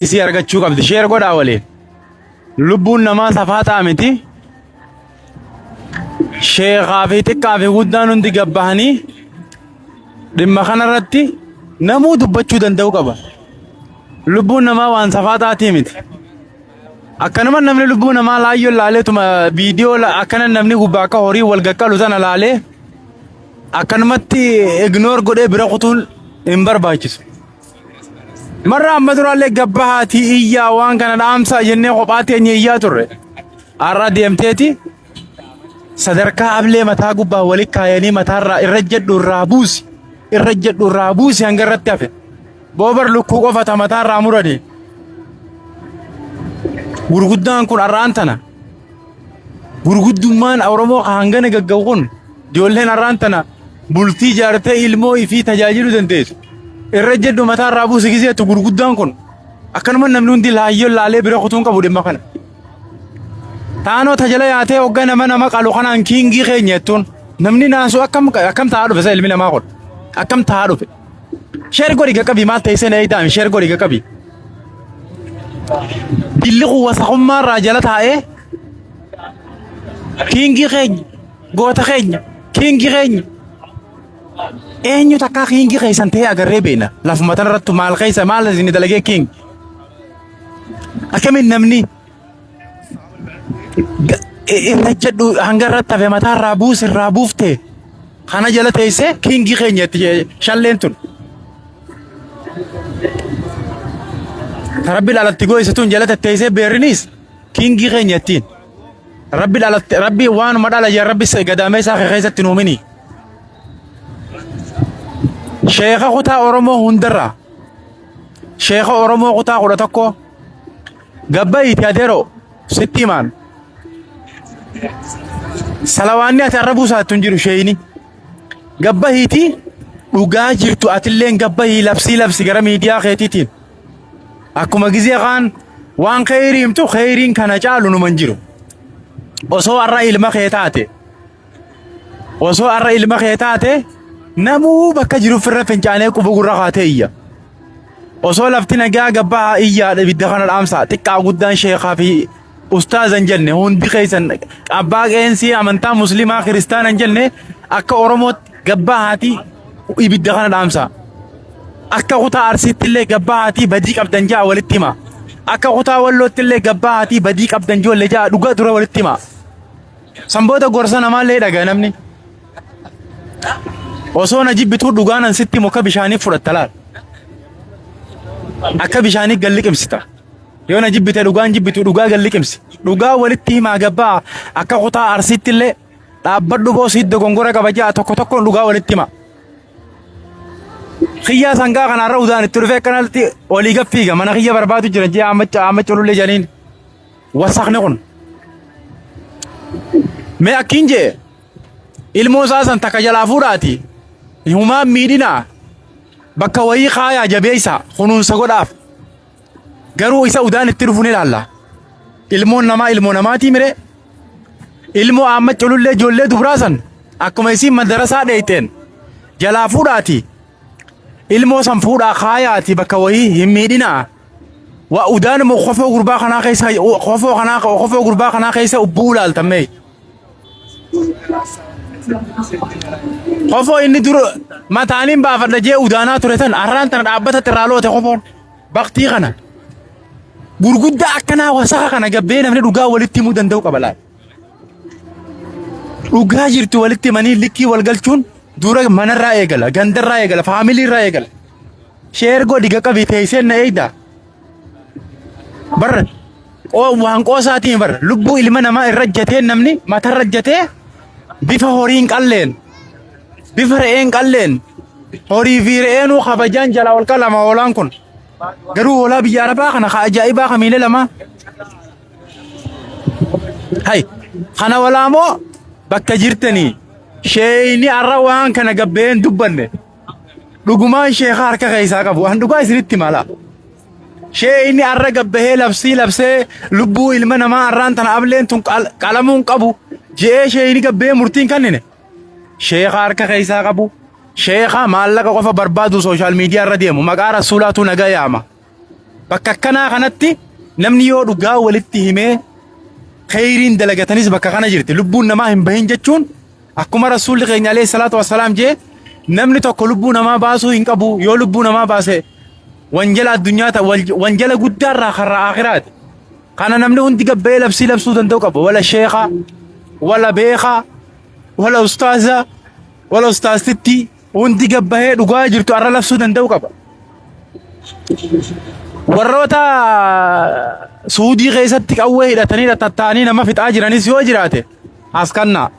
Isii argachuu qabdi. Sheer godhaa waliin. Lubbuun namaa safaaxaa miti. Sheekaa fi xiqqaa fi guddaan hundi gabbahanii dhimma kanarratti namuu dubbachuu danda'u qaba. Lubbuun namaa waan safaaxaatii miti. Akkanuma namni lubbuu namaa laayyoon laaleetuma viidiyoo akkana namni gubbaa akka horii wal gaqqalu tana laalee akkanumatti ignoor godhee bira kutuun hin barbaachisu. Marra amma duraallee gabbahaatii iyyaa waan kana dhaamsaa jennee kophaa teenya iyyaa turre. Har'a deemteeti sadarkaa ablee mataa gubbaa wali kaayanii mataarraa irra jedhu irraa buusi irra jedhu irraa buusi hanga irratti hafe. Boobar lukkuu qofa ta mataarraa muranii. Gurguddaan kun har'aan tana. Gurguddummaan Oromoo ka hangana gagga'u kun ijoolleen har'aan tana bultii ijaartee ilmoo ifii tajaajiluu dandeessu. Irra jedhu mataa irraa buusi gizeettu gurguddaan kun akkanuma namni hundi laayyoon laalee bira kutuun qabu dhimma kana. Taanoo tajala yaatee hogga nama nama qalu kanaan kiingii keenya jettuun namni naasu akkam akkam ta'aa dhufe isa ilmi namaa kun akkam ta'aa dhufe. Sheer godhi qaqqabii maal ta'e seen eeydaami sheer godhi qaqqabii. Dilli kun wasaqummaa irraa jala taa'ee kiingii keenya goota keenya kiingii keenya eenyu takkaa kiingii keessan ta'ee agarree beekna lafuma tanarrattu maal keessa maal isin dalagee kiingi akkamiin namni irra jedhu hanga irratti hafe mataa irraa buus irraa buufte kana jala teessee kiingii keenya itti shalleen tun. Rabbi dhalatti gooyse tun jala tetteessee beerrinis kiingii keenya ittiin. Rabbi dhalatti rabbi waanuma dhala jee rabbi gadaamee isaa keessatti nuumini. Sheeka kutaa Oromoo hundarraa sheeka Oromoo kutaa 11 gabba'iiti adeeroo sitti himaan. Salawaanni ati arrabuu isaatti hin jiru sheeyini. Gabbahiiti dhugaa jirtu atilleen gabbahii labsii labsi gara miidiyaa keetiitiin. Akkuma gizee kaan waan kheyrii himtu kheyriin kana caalu numa hin jiru. Osoo har'a ilma kee taate osoo har'a ilma kee taate namuu bakka jiru firra fincaanee quba gurra kaatee iyya. Osoo lafti nagaa gabbahaa iyyaa ibidda kana dhaamsaa xiqqaa guddaan sheekaa fi ustaaza hin jenne hundi keessan abbaa qeensii amantaa muslimaa kiristaana hin jenne akka oromootti gabbahaatii ibidda kana dhaamsaa. Akka kutaa arsiitti illee gabbahaatii badii qabdan ja'a walitti hima. Akka kutaa wallootti illee gabbahaatii badii qabdan ijoollee ja'a dhugaa dura walitti hima. San booda gorsa namaallee dhagaa namni. Osoo na jibbituu dhugaan an sitti himu akka bishaanii fudhatta laal. Akka bishaanii gad liqimsita. Yoo na jibbite dhugaan jibbitu dhugaa gad liqimsi. Dhugaa walitti himaa gabbaa akka kutaa arsiitti illee dhaabbadhu boo siit dogongora qaba ja'a tokko tokkoon dhugaa walitti hima. Kiyyaa sangaa kanaarra udaan itti dhufee akkanatti olii gad fiiga mana kiyya barbaadu jira jee amma amma culullee janiin. Wasakni kun. Mee akkiin jee ilmoo isaa san takka jalaa fuudhaati humaan miidhinaa bakka wayii kaayaa jabeessa kunuunsa godhaaf. Garuu isa udaan itti dhufu ni ilaalla. Ilmoon namaa ilmoo namaatii miree. Ilmoo amma culullee ijoollee dubraa san akkuma isiin madarasaa dheeyxeen jalaa fuudhaati. Ilmoo san fuudhaa kaayaati bakka wayii hin miidhinaa. Waa udaanuma kofoo gurbaa kanaa keessa kofoo kanaa kofoo gurbaa kanaa keessa ubbuu ilaaltan mee. Kofoo inni dur mataaniin baafadha jee udaanaa ture tan arraan tana dhaabbata irraa loote kofoon baktii kana. Gurguddaa akkanaa wasaka kana gabbee namni dhugaa walitti himuu danda'u qaba laal. Dhugaa jirtu walitti himanii likkii wal galchuun dura manarraa eegala, gandarraa eegala, faamiliirraa eegala. Sheer godhi qaqqabii teesseen na eegda. Barra waan qoosaatiin barra lubbuu ilma namaa irra jatee namni matarra jatee bifa horiin qalleen bifa re'een qalleen horii fi re'eenuu kabajaan jalaa ol qalama hoolaan kun. Garuu hoolaa biyya arabaa kana ka ajaa'ibaa ka miila lamaa. Hay kana walaamoo bakka jirtanii sheeyni arra waan kana gabbeen dubbanne dhugumaan sheeka harka keessaa qabu an dhugaa isinitti mala. Sheeyni arra gabbahee labsii labsee lubbuu ilma namaa arraan tana ableen tun qalamuun qabu je'ee sheeyni gabbahee murtiin kannine. Sheeka harka keessaa qabu sheeka maallaqa qofa barbaadu sooshaal miidiyaa irra deemu maqaa rasuulaatu nagaa yaama. Bakka akkanaa kanatti namni yoo dhugaa walitti himee kheyriin dalagatanis bakka kana jirti. Lubbuun namaa hin bahin jechuun akkuma rasuulli keenya alayhi salaatu wassalaam jee namni tokko lubbuu namaa baasuu hin qabu yoo lubbuu namaa baase wanjala addunyaa ta wanjala guddaarraa karra aakhiraati. Kana namni hundi gabba'ee labsii labsuu danda'u qaba. Wala sheekhaa, wala beekaa, wala ustaazaa, wala ustaaztittii hundi gabbahee dhugaa jirtu arra labsuu danda'u qaba. Warroota Suudii keessatti qawwee hidhatanii tatta'anii nama fixaa jiranis yoo jiraate as kannaa.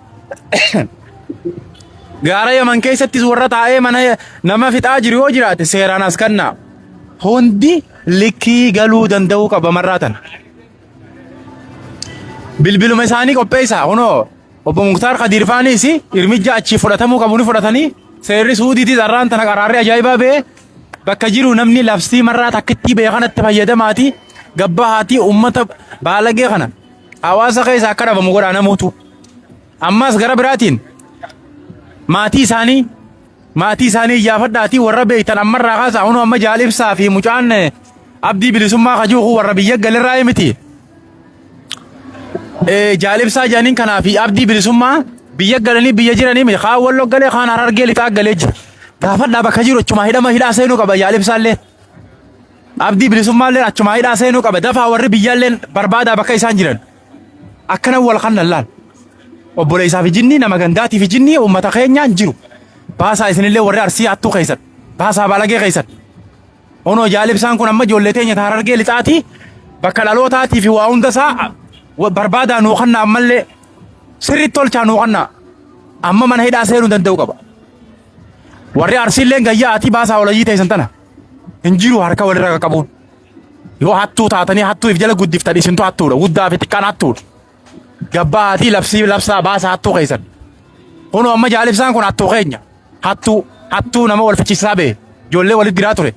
Gaara Yaman keessattis warra taa'ee mana nama fixaa jiru yoo jiraate seeraan as kannaa. Hundi likkii galuu danda'uu qaba marraa tana. Bilbiluma isaanii qopheessaa kunoo obbo Muktaar Kadiir faanis irmijja achii fudhatamuu qabu ni fudhatanii seerri Suudiitis arraan tana qaraarri ajaa'ibaa ba'ee bakka jiru namni labsii marraa takkittii ba'e kanatti fayyadamaati gabbahaatii uummata baalagee kana hawaasa keessa akka dhabamu godhaa namuutu. Ammas gara biraatiin maatii isaanii maatii isaanii iyyaafadhaatii warra beektan ammarraa kaasaa hunoo amma jaal ibsaa fi mucaan abdii bilisummaa kajuuku warra biyya galerraa miti. Jaal ibsaa jedhaniin kanaa fi abdii bilisummaa biyya galanii biyya jiranii miti kaan walloo galee kaan harargee lixaa galee jira. Gaafadhaa bakka jiru achumaa hidhama hidhaa seenuu qaba jaal ibsaallee. Abdii bilisummaallee achumaa hidhaa seenuu qaba dafaa warri biyyaallee barbaadaa bakka isaan jiran. Akkana wal kannan laal. Obboleessaa fi jinni nama gandaatii fi jinni uummata keenyaan jiru. Baasaa isinillee warri arsii hattuu keessan. Baasaa balagee keessan. Onoo jaalibsaan kun amma ijoollee teenya ta harargee lixaatii bakka dhalootaatii fi waa hunda isaa barbaadaa nuu kannaa ammallee sirriitti tolchaa nuu kannaa. Amma mana hidhaa seenuu danda'u qaba. Warri arsiilleen gayyaa atii baasaa walayyii teessan tana. Hin jiru harka walirra qaqqabuun. Yoo hattuu taatanii hattuu if jala guddiftan isintu hattuudha. Guddaa fi xiqqaan hattuudha. Gabbaatii labsii labsaa baasaa hattuu keessan. Kunoo amma jaalibsaan kun hattuu keenya. Hattuu hattuu nama wal fichiisaa ba'e. Ijoollee walitti diraa ture.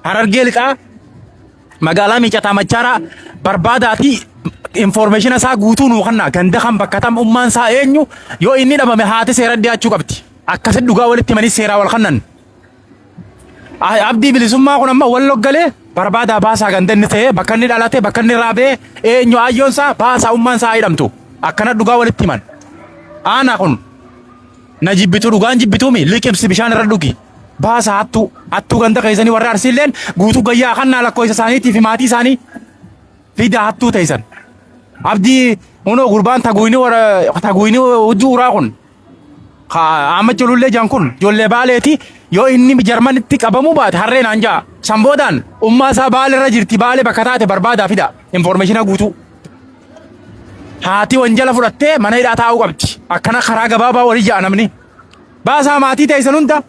Harargee lixaa magaalaa miicataa machaaraa barbaadaatii informeeshina isaa guutuu nuu kannaa ganda kan bakka tam ummaan isaa eenyu yoo inni dhabame haati seera dhiyaachuu qabdi. Akkasitti dhugaa walitti himanii seeraa wal kannan. Abdii bilisummaa kun amma wal loggalee barbaadaa baasaa ganda inni ta'e bakka inni dhalate bakka inni raabee eenyu ayyoon isaa baasaa ummaan isaa hidhamtu akkana dhugaa walitti himan. Aanaa kun na jibbitu dhugaan jibbituumi liqimsi bishaan irra dhugi baasaa hattuu hattuu ganda keessanii warra arsiilleen guutuu gayyaa kannaa lakkoofsa isaaniitii fi maatii isaanii fida hattuu teessan. Abdii hunoo gurbaan taguuyni warra taguuyni hudduu uraa kun Ahmad Culullee jaan kun ijoollee Baaleeti yoo inni Jarmanitti qabamuu baate harree naan ja'a. San boodaan ummaa isaa Baale irra jirti Baale bakka taate barbaadaa fida informeeshina guutuu. Haati wanjala fudhattee mana hidhaa taa'uu qabdi. Akkana karaa gabaabaa walii ja'a namni. Baasaa maatii teessan hunda.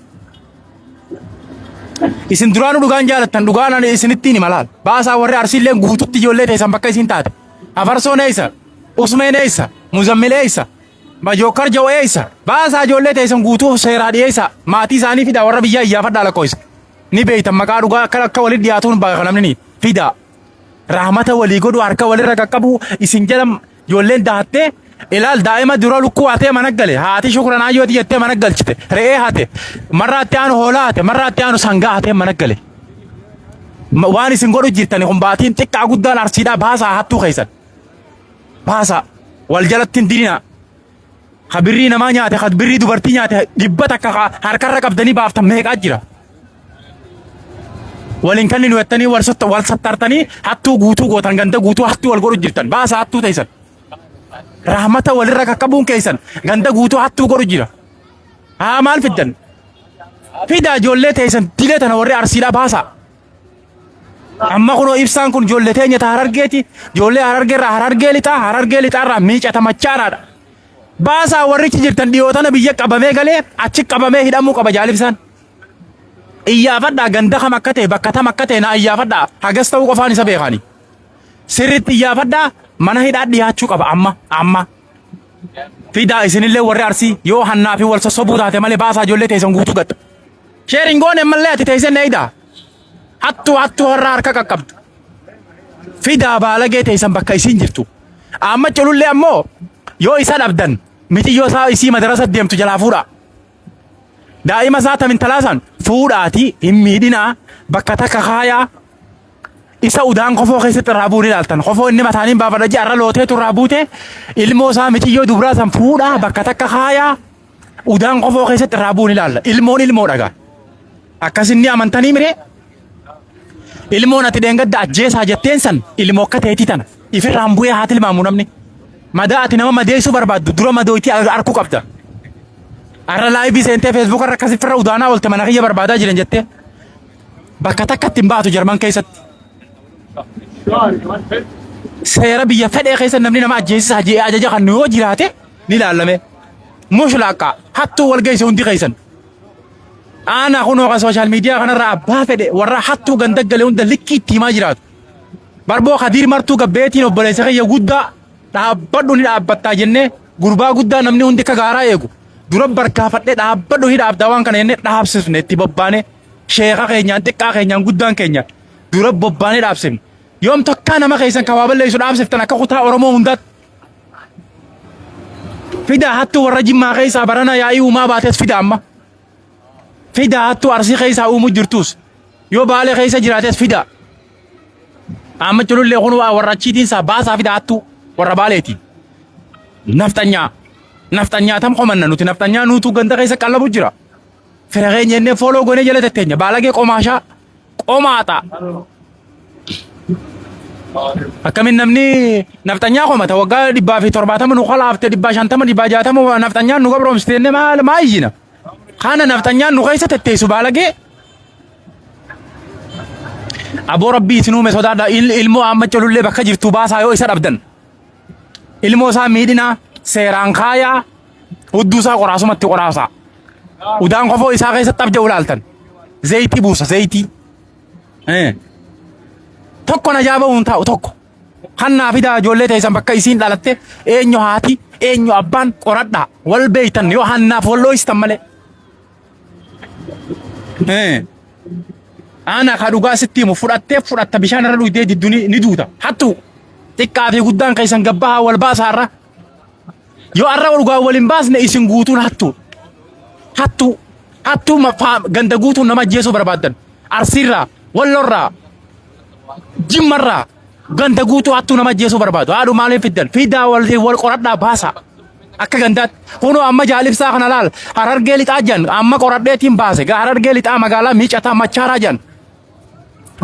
Isin duraanuu dhugaan jaalattan dhugaan ani isinittiin hima laal. Baasaa warri Arsiilleen guututti ijoollee teessan bakka isin taate. Afarsoon eessa? Usmeen eessa? Muzammil eessa? Majookkar ja'u eessa? Baasaa ijoollee teessan guutuu seeraa dhiyeessa. Maatii isaanii fidaa warra biyyaa iyyaafadhaa lakkoofsa. Ni beektan maqaa dhugaa akka akka walitti dhiyaatuun beeka namni ni fidaa. Rahmata walii godhu harka walirra qaqqabu isin jala ijoolleen dahattee ilaal daa'ima dura lukkuu hatee mana gale haati shukran ayyooti jettee mana galchite re'ee hate marraatti aanu hoolaa hate marraatti aanu sangaa hatee mana gale. Waan isin godhu jirtani kun baatiin xiqqaa guddaan arsiidhaa baasaa hattuu keessan. Baasaa. Wal jalatti hin dirinaa. Ka birrii namaa nyaate, ka birrii dubartii nyaate 100 ka harkarra qabdanii baaftan meeqaa jira. Waliin kan nu jettanii wal wal sattartanii hattuu guutuu gootan ganda guutuu hattuu wal godhu jirtan. Baasaa hattuu teessan. Rahmata walirra qaqqabuun keessan ganda guutuu hattuu godhu jira. Haa maal fiddan? Fidaa ijoollee teessan dilee tana warri arsiidhaa baasaa. Amma kunoo ibsaan kun ijoollee teenya ta harargeeti. Ijoollee harargeerraa harargee lixaa, harargee lixaarraa miicata machaaraadha. Baasaa warrichi jirtan dhiyootana biyya qabamee galee achi qabamee hidhamuu qaba jaalibsaan. Iyyaafadhaa ganda kam akka ta'e bakka tam akka ta'e na iyyaafadhaa hagas ta'uu qofaan isa beekani. Sirriitti iyyaafadhaa mana hidhaa dhiyaachuu qaba amma amma. Fidaa isinillee warri arsii yoo hannaa fi wal sossobuu taate malee baasaa ijoollee teessan guutuu gatta. Sheer hin goone ammallee ati teessee na eegdaa. Hattuu hattuu har'a harka qaqqabdu. Fidaa baalagee teessan bakka isiin jirtu. Amma culullee ammoo yoo isa dhabdan miciyyoo isaa isii madarasa deemtu jalaa fuudhaa. Daa'ima isaa tam intalaa san fuudhaati hin miidhinaa bakka takka kaayaa. Isa udaan kofoo keessatti irraa bu'u ni ilaaltan. Kofoo inni mataaniin baafadha jee arra looteetu irraa buute ilmoo isaa miciyyoo dubraa san fuudhaa bakka takka kaayaa udaan kofoo keessatti irraa bu'u ni ilaalla. Ilmoon ilmoo dhagaa. Akkasinni amantanii miree? Ilmoon ati dheengadda ajjeesaa jetteen san ilmoo akka teetii tana. Ifirraan bu'ee haa tilmaamu namni. Madaa ati nama madeessuu barbaaddu dura madooytii arkuu qabda. Arra laayivii seentee feesbuuka irra akkasi firra udaanaa oolte mana kiyya barbaadaa jiran jettee. Bakka takka ittiin baatu Jarman keessatti. Seera biyya fedhee keessa namni nama ajjeesisaa je'ee ajaja kan yoo jiraate ni ilaalame. Mushlaaqaa hattuu wal geesse hundi keessan. Aanaa kunoo kan sooshaal miidiyaa kanarraa abbaa fedhe warra hattuu ganda gale hunda likkii itti himaa jiraatu. Barboo Kadiir Martuu gabbeetiin obboleessa kiyya guddaa dhaabbadhu ni dhaabbattaa jennee gurbaa guddaa namni hundi akka gaaraa eegu dura barkaafadhee dhaabbadhu ni dhaabdaa waan kana jennee dhaabsifne itti bobbaane sheeka keenyaan xiqqaa keenyaan guddaan keenya dura bobbaanee dhaabsifne. Yoom takkaa nama keessan kan waa balleessu dhaabsiftan akka kutaa Oromoo hundaatti. Fidaa hattuu warra Jimmaa keessaa barana yaa'ii uumaa baates fida amma. Fidaa hattuu Arsii keessaa uumuu jirtus. Yoo Baalee keessa jiraates fida. Amma culullee kun warra achiitiin isaa baasaa fida hattuu warra Baaleeti. Nafxanyaa. Nafxanyaa tam komanna nuti nafxanyaa nuutuu ganda keessa qallabu jira. Fira keenya innee fooloo goonee jala tetteenya. Baalagee qomaashaa. Qomaaxa. Akkamiin namni nafxanyaa komata waggaa 170 nu kalaafte 150 160 nafxanyaan nu gabroomsite jennee maal maa iyyina. Kana nafxanyaan nu keessa tetteessu baalagee. Aboo rabbii isin uume sodaadha ilmoo amma colullee bakka jirtu baasaa yoo isa dhabdan. Ilmoo isaa miidhinaa seeraan kaayaa hudduu isaa qoraasumatti qoraasaa. Udaan kofoo isaa keessatti abja ulaaltan. Zayitii buusa zayitii. Tokko najaa ba'uun hin taa'u tokko. Kannaa fidaa ijoollee teessan bakka isiin dhalatte eenyu haati eenyu abbaan qoradhaa wal beeytan yoo hannaaf wal dhooystan malee. Ana ka dhugaa sitti himu fudhattee fudhatta bishaan irra dhugdee diddu ni duuta. Hattuu xiqqaa fi guddaan keessan gabbahaa wal baasaa irra. Yoo arra dhugaa wal hin baasne isin guutuun hattuu. Hattuu. Hattuu ganda guutuun nama ajjeesuu barbaaddan. Arsiirraa, Wallorraa, Jimmarraa ganda guutuu hattuu nama ajjeesuu barbaadu. Haadhu maaliif fiddan? Fidaa wal wal qoradhaa baasaa. Akka gandaatti. Kunoo amma jaalibsaa kana laal. Harargee lixaa jan amma qoradheetiin baase. Harargee lixaa magaalaa miicataa machaaraa jan.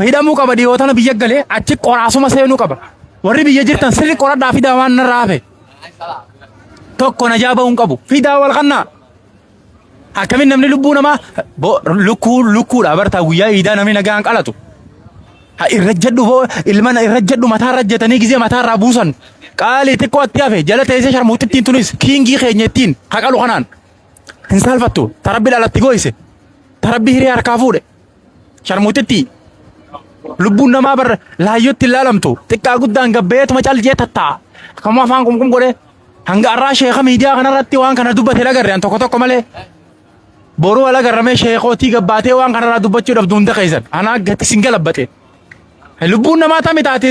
Hidhamuu qaba dhiyoo tana biyya galee achi qoraasuma seenuu qaba. Warri biyya jirtan sirri qoradhaa fidaa waan narraa hafe. Tokko najaa ba'uu hin qabu. Fidaa wal kannaa. Akkamiin namni lubbuu namaa lukkuu lukkuudha bartaa guyyaa iidaa namni nagaan qalatu. Ha irra jedhu boo ilma irra jedhu mataa irra jetanii gizee mataa irraa buusan. Qaalii xiqqoo atti hafe jala teessee sharmuuxittiin tunis kiingii keenya ittiin haqalu kanaan. Hin saalfattu tarabbi dhalatti gooyse. Tarabbi hiree harkaa fuudhe. Sharmuuxittii. Lubbuun namaa bar laayyootti hin laalamtu. Xiqqaa guddaan gabbeetuma cal jee tattaa'a. Akkamuu afaan qumqum godhee. Hanga har'aa sheeka miidiyaa kanarratti waan kana dubbate hin agarre an tokko tokko malee. Boruu wal agarramee sheekootii gabbaatee waan kanarraa dubbachuu dhabdu hunda keessan. Anaa gati sin galabbate. Lubbuun namaa tami taate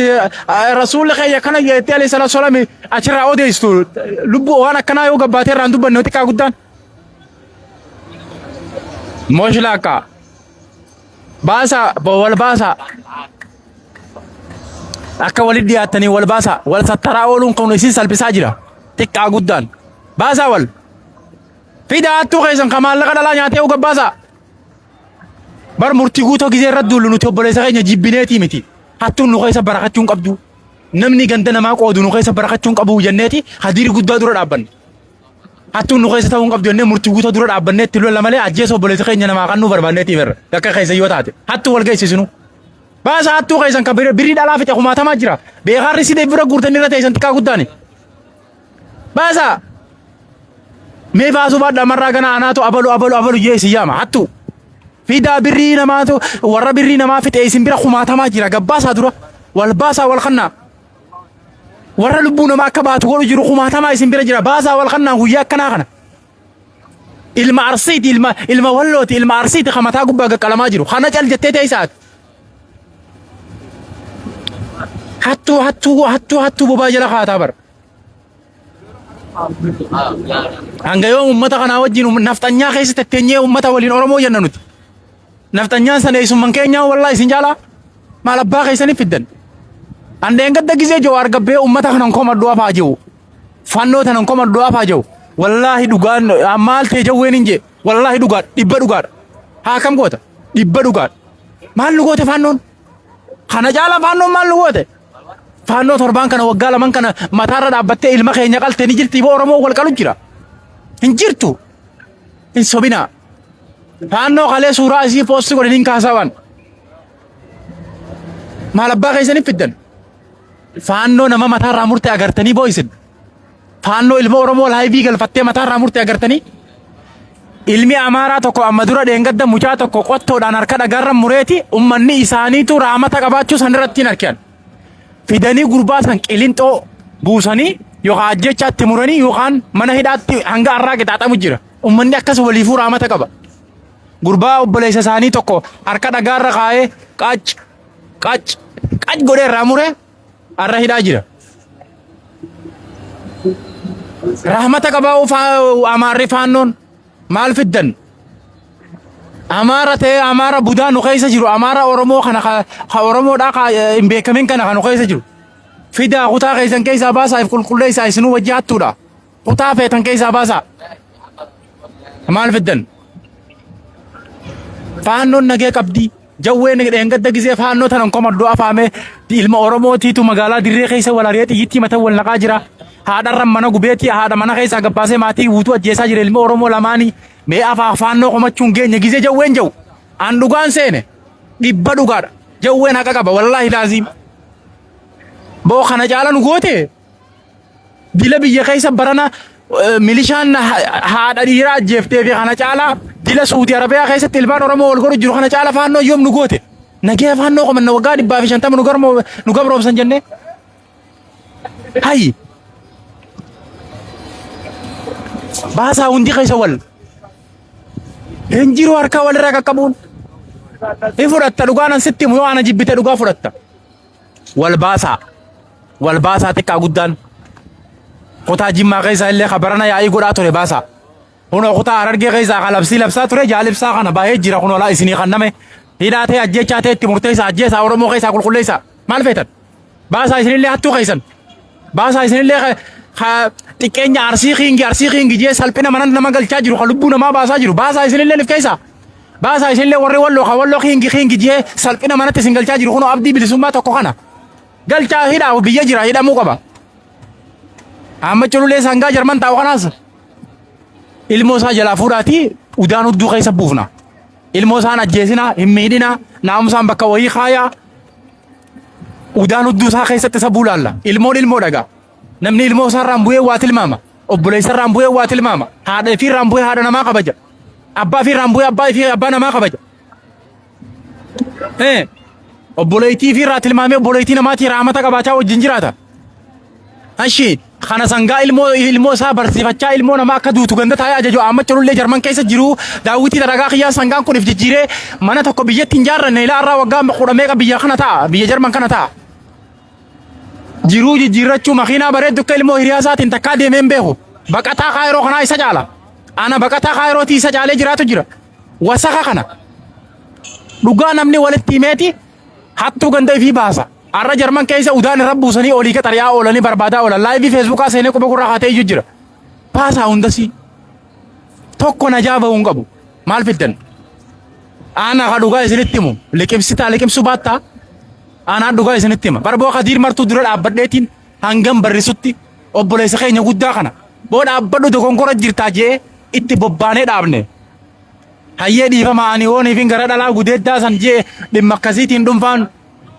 rasuulli keenya akkana jettee alayhi salaatu salaam achirraa odeessitu lubbuu waan akkanaa yoo gabbaatee irraa hin dubbanne xiqqaa guddaan. Mooshlaakkaa. Baasaa wal baasaa. Akka walitti dhiyaattanii wal baasaa. Wal sattaraa ooluun kun isin salphisaa jira. Xiqqaa guddaan. Baasaa wal. Fidaa hattuu keessan kan maallaqa dhalaa nyaatee uga baasaa. Bar murtii guutoo gizee irratti duullu nuti obboleessa keenya jibbineetii miti. Hattuun nu keessa barakachuu hin qabdu. Namni ganda namaa qoodu nu keessa barakachuu hin qabu jenneeti hadiiri guddaa dura dhaabbanne. Hattuun nu keessa ta'uu hin qabdu jennee murtii guutuu dura dhaabbannee itti lolla malee ajjeesa obboleessa keenya namaa kan nu barbaanneeti irra. Yakka keessa yoo taate. Hattuu wal geessisinu. Baasa hattuu keessan kan birrii dhalaa fixe kumaatamaa jira. Beekaarri sidee bira guurtanii irra teessan xiqqaa guddaani. Baasa! Mee baasuu baadhaa marraa gana anaatu abalu abalu abalu jee isin yaama hattuu. Fidaa birrii namaatu warra birrii namaa fixe isin bira kumaatamaa jira gabbaasaa dura. Wal baasaa wal kannaa. Warra lubbuu namaa akka baatu godhu jiru kumaatamaa isin bira jira. Baasaa wal kannaa guyyaa akkanaa kana. Ilma Arsiiti, ilma, ilma Wallooti, ilma Arsiiti kan mataa gubbaa gaqqalamaa jiru. Kana cal jettee teessaati. Hattuu, hattuu, hattuu, hattuu bobaa jala kaataa bara. Hanga yoom uummata kanaa wajjin nafxanyaa keessa tetteenyee uummata waliin Oromoo jenna nuti. Nafxanyaan sana eessumman keenyaa wallaa isin caalaa. Maal abbaa keessanii fiddan? An dheengadda gizee Jawaar gabbee uummata kanan komadhu afaa jiru. Fannoo tanan komadhu afaa jiru. Wallaahi dhugaan maal ta'e jawween hin jee. Wallaahi dhugaadha. Dhibba dhugaadha. Haa kam goota? Dhibba dhugaadha. Maal nu goote faannoon? Kana caala faannoon maal nu goote? Faannoo torbaan kana waggaa laman kana mataarra dhaabbattee ilma keenya qalte ni jirti boo Oromoo wal qalu jira. Hin jirtu. Hin sobinaa. Faannoo kalee suuraa isii poosti godhanii hin kaasawan. Maal abbaa keessaniif fiddan? Faannoo nama mataarraa murte agartanii boo isin. Faannoo ilma Oromoo laayivii galfattee mataarraa murte agartanii? Ilmi Amaaraa tokko amma dura dheengadda mucaa tokko qottoodhaan harka dhagaarra mureeti ummanni isaaniitu raamata qabaachuu san irratti hin argan. Fidanii gurbaa san qilinxoo buusanii yookaan ajjechaatti muranii yookaan mana hidhaatti hanga har'aa qixaaxamu jira. Ummanni akkas waliifuu raamata qaba. Gurbaa obboleessa isaanii tokko harka dhagaarra kaa'ee qac qac qac godhee irraa muree har'a hidhaa jira. Rahmata qabaa Amaarri faannoon maal fiddan? Amaara ta'ee Amaara budaa nu keessa jiru Amaara Oromoo kana ka Oromoodhaa ka hin beekamin kana ka nu keessa jiru. Fidaa kutaa keessan keessaa baasaa if qulqulleessaa isinuu wajji hattuudha. Kutaa feetan keessaa baasaa. Maal fiddan? Faannoon nagee qabdi. Jawween dheengadda gizee faannoo tanan komadhu afaame ilma Oromootiitu magaalaa dirree keessa wal ari'ee xiyyittii mata wal naqaa jira. Haadharra mana gubeetii haadha mana keessaa gabbaasee maatii guutuu ajjeesaa jira ilma Oromoo lamaanii. Mee afaa faannoo komachuun geenye gizee jawween jawu. An dhugaan seene dhibba dhugaadha. Jawween haqa qaba wallaahi laaziim. Boo kana caala nu goote. Dila biyya keessa barana milishaan haadha dhiiraa ajjeeftee fi kana caalaa dila Suudi Arabiyaa keessatti ilmaan Oromoo wal godhu jiru kana caala faannoo yoom nu goote? Nagee faannoo qomanna waggaa 150 nu gabroomsan jennee. Hayi. Baasaa hundi keessa wal. Hin jiru harkaa walirraa qaqqabuun. Hin fudhatta dhugaa nan sitti himu yoo ana jibbite dhugaa fudhatta. Wal baasaa. Wal baasaa xiqqaa guddaan. Kutaa Jimmaa keessaa illee ka barana yaa'ii godhaa ture baasaa. Kunoo kutaa Harargee keessaa ka labsii labsaa ture jaalibsaa kana baay'ee jira kunoo laa isinii kan name. Hidhaa ta'e ajjeechaa ta'e itti murteessaa ajjeesaa Oromoo keessaa qulqulleessaa. Maal feetan? Baasaa isinillee hattuu keessan. Baasaa isinillee ka xiqqeenya arsii kiingi arsii kiingi jee salphina mana nama galchaa jiru ka lubbuu namaa baasaa jiru. Baasaa isinillee nif keessaa. Baasaa isinillee warri walloo ka walloo kiingi kiingi jee salphina manatti isin galchaa jiru kunoo abdii bilisummaa tokko kana. Galchaa hidhaa biyya jira hidhamuu qaba. Amma cululee sangaa jarman taa'u kanaas ilmoo isaa jalaa fuudhaatii udaan hudduu keessa buufna. Ilmoo isaan ajjeesinaa hin miidhinaa naamusaan bakka wayii kaayaa udaan hudduu isaa keessatti isa buulaalla. Ilmoon ilmoo dhagaa. Namni ilmoo isaarraan bu'ee waa tilmaama. Obboleessa irraan bu'ee waa tilmaama. Haadha ifii irraan bu'ee haadha namaa kabaja. Abbaa ifii irraan bu'ee abbaa ifii abbaa namaa kabaja. Eh, obboleettii ifii irraa tilmaamee obboleettii namaatii raamata qabaachaa wajjin jiraata. Ashi kana sangaa ilmoo ilmoo isaa barsiifachaa ilmoo namaa akka duutu ganda taa'ee ajaju amma culullee Jarman keessa jiru daawwitii dalagaa kiyyaa sangaan kun if jijjiiree mana tokko biyyatti hin jaarranne ilaa irraa waggaa kudha meeqa biyya kana ta'a biyya Jarman kana ta'a. Jiruu jijjiirrachuu makiinaa bareeddu akka ilmoo hiriyaa isaatiin takkaa deemee hin beeku. Baqataa kaayiroo kanaa isa caala. Ana baqataa kaayirootii isa caalee jiraatu jira. Wasaka kana. Dhugaa namni walitti himeeti hattuu ganda ifii baasa. Har'a Jarman keessa udaan irra buusanii olii qaxari'aa oolanii barbaadaa oolan. Laayivii feesbuukaa seenee quba gurraa kaatee iyyuu jira. Baasaa hundasii. Tokko najaa bahuu hin qabu. Maal fiddan? Ana ka dhugaa isinitti himu. Liqimsitaa liqimsuu baattaa? Anaa dhugaa isinitti hima. Barboo Kadiir martuu dura dhaabbadheetiin hangam barrisutti obboleessa keenya guddaa kana. Boo dhaabbadhu dogongora jirtaa jee itti bobbaanee dhaabne. Hayyee dhiifama ani hooniifin gara dhalaa gudeeddaa san jee dhimma akkasiitiin dhuunfaan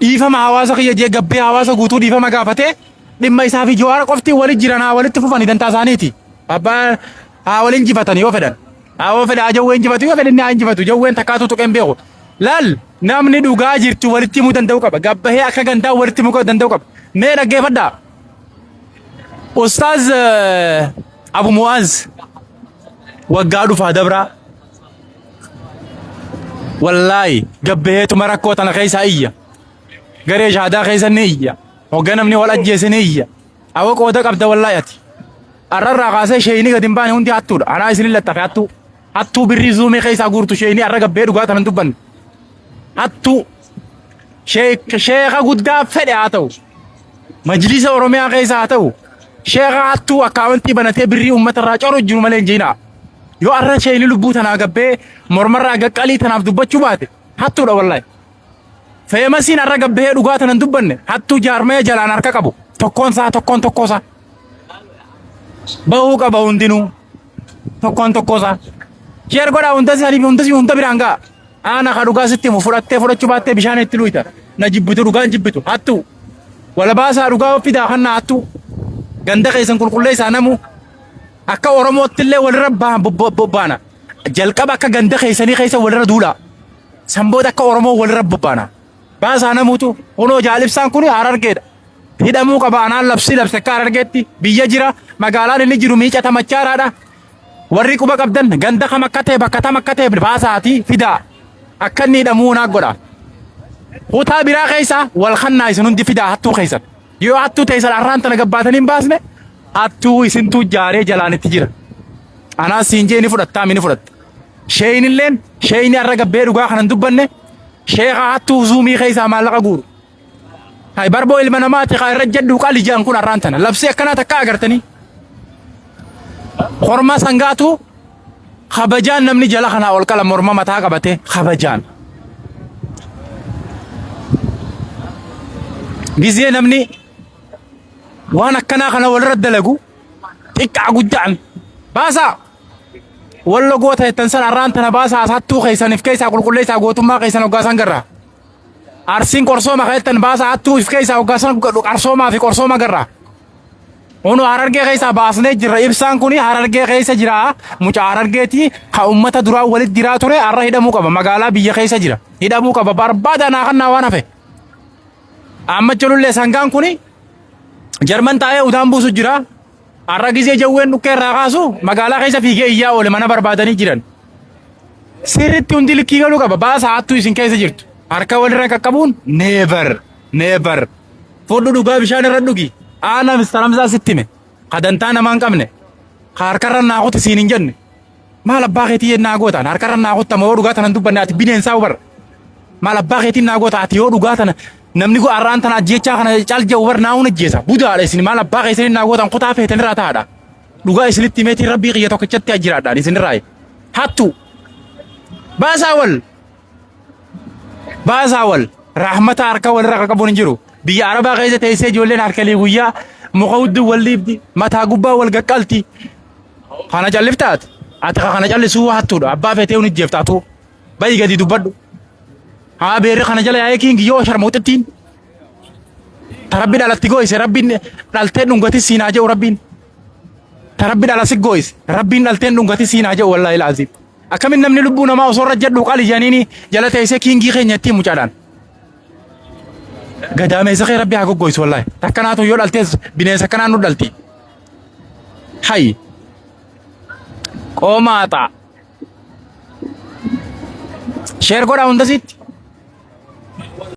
dhiifama hawaasa kiyya jee gabbee hawaasa guutuu dhiifama gaafatee dhimma isaa fi Jawaar qofti wali jiran haa walitti fufani dantaa isaaniiti. Abbaa haa waliin injifatan yoo fedhan. Haa yoo fedha jawwee injifatu yoo fedha inni haa injifatu jawween takkaatu tuqeen beeku. Laal namni dhugaa jirtu walitti himuu danda'u qaba. Gabbahee akka gandaa walitti himuu danda'u qaba. Mee dhaggeeffadhaa. Ustaaz Abu Mu'aaz waggaa dhufaa dabraa. Wallaahi gabbaheetuma rakkoo tana keessaa iyya. Garee shahaadaa keessa ni iyya. Hogga namni wal ajjeese ni iyya. Awwa qooda qabda wallaahi ati. Arrarraa kaasee sheeyni gadi hin baane hundi hattuudha. Anaa isin laxxafe hattuu. Hattuu birrii zuumii keessaa guurtu sheeyni arra gabbee dhugaa tanan dubbanne. Hattuu. Sheekha guddaa fedhe haa ta'u. Majlisa Oromiyaa keessa haa ta'u. Sheekha hattuu akkaawuntii banatee birrii uummata irraa coru jiru malee hin jiinaa. Yoo arra sheeyni lubbuu tanaa gabbee mormarraa gaqqalii tanaaf dubbachuu baate hattuudha wallaahi. Feemasiin arra gabbee dhugaa tanan dubbanne hattuu jaarmaya jalaan harka qabu tokkoon isaa tokkoon tokkoo isaa. Bahuu qaba hundinuu tokkoon tokkoo isaa. Sheer godhaa hunda isaanii hunda hunda biraan ga'a. Aana ka dhugaa sitti himu fudhattee fudhachuu baattee bishaan itti luyta. Na jibbitu dhugaan jibbitu hattuu. Wala baasaa dhugaa fidaa kannaa hattuu. Ganda keessan qulqulleessaa namuu. Akka Oromootti illee walirra bobbaana. Jalqaba akka ganda keessanii keessa walirra duulaa. San booda akka Oromoo walirra bobbaana. Baasaa namuutu kunoo jaalibsaan kun Harargeedha. Hidhamuu qaba anaan labsii labse akka Harargeetti biyya jira magaalaan inni jiru miicata machaaraadha. Warri quba qabdan ganda kam akka ta'e bakka tam akka ta'e baasaatii fidaa. Akka inni hidhamuu naa godha. Kutaa biraa keessa wal kannaa isin hundi fidaa hattuu keessan. Yoo hattuu teessan arraan tana gabbaatanii hin baasne hattuu isintuu jaaree jalaan itti jira. Anaas siin jee ni fudhattaa mi ni fudhatta. Sheeyinilleen sheeyini arra gabbee dhugaa kanan dubbanne sheeka hattuu zuumii keessaa maallaqa guuru. Hay barboo ilma namaati kaa irra jedhu qali jedhan kun arraan tana. Labsii akkanaa takka agartanii. Korma sangaatu kabajaan namni jala kanaa ol qala morma mataa qabate kabajaan. Gizee namni waan akkanaa kana walirra dalagu xiqqaa guddaan baasaa. Wallo goota jettan san arraan tana baasaa hattuu keessaniif keessaa qulqulleessaa gootummaa keessan hoggaasan garraa. Arsiin qorsooma ka jettan baasaa hattuu if keessaa hoggaasan qarsoomaa fi qorsooma garraa. Unu Harargee keessaa baasnee jirra. Ibsaan kun Harargee keessa jira. Mucaa Harargeeti ka ummata duraa walitti jiraa ture har'a hidhamuu qaba. Magaalaa biyya keessa jira. Hidhamuu qaba. Barbaada naa kannaa waan hafe. Amma culullee sangaan kun Jarman taa'ee udaan buusu jira. Har'a gizee jawween dhukkee irraa kaasu magaalaa keessa fiigee iyyaa oole mana barbaadanii jiran. Sirriitti hundi likkii galuu qaba. Baasa hattuu isin keessa jirtu. Harka walirra qaqqabuun never never. Fudhu dhugaa bishaan irra dhugi. Aana Mr. Hamzaa sitti hime. Ka dantaa namaa hin qabne. Ka harkarra naa kuti siin hin jenne. Maal abbaa keetii naa gootaan harkarra naa kutta moo dhugaa tanan dubbanne ati bineensaa bar. Maal abbaa keetiin naa goota ati yoo dhugaa tana namni go arraan tana ajjeechaa kana cal jedhu bar naa hun ajjeesa. Budaadha isin maal abbaa keessanii naa gootan kutaa feetan irraa taa'aadha. Dhugaa isinitti himeetiin rabbii kiyya tokkichatti ajjiraadhaan isinirraa. Hattu. Baasaa wal. Baasaa wal. Rahmata harka walirra qaqqabuun hin jiru. Biyya Arabaa keessa teessee ijoolleen harkalii guyyaa muka hudduu wal dhiibdi mataa gubbaa wal gaqqalti. Kana calliftaat ati ka kana callisuu hattuudha abbaa feetee hun ijjeefta atuu bayi gadi dubbadhu. Haa beerri kana jala yaa'ee kiingi yoo sharmuuxittiin. Ta rabbi dhalatti gooyse rabbiin dhaltee dhungati siin haa jedhu rabbiin. Ta rabbi dhala si gooyse rabbiin dhalteen dhungati siin haa jedhu wallaahi laaziim. Akkamin namni lubbuu namaa osoo irra jedhu qali janiini jala teessee kiingii keenya ittiin mucaadhaan. Gadaameessa kee rabbi haa goggoysu wallaahi. Takkanaatu yoo dhaltees bineensa akkanaan nu dhalti. Hay. Qomaaxa. Sheer godhaa hundasitti.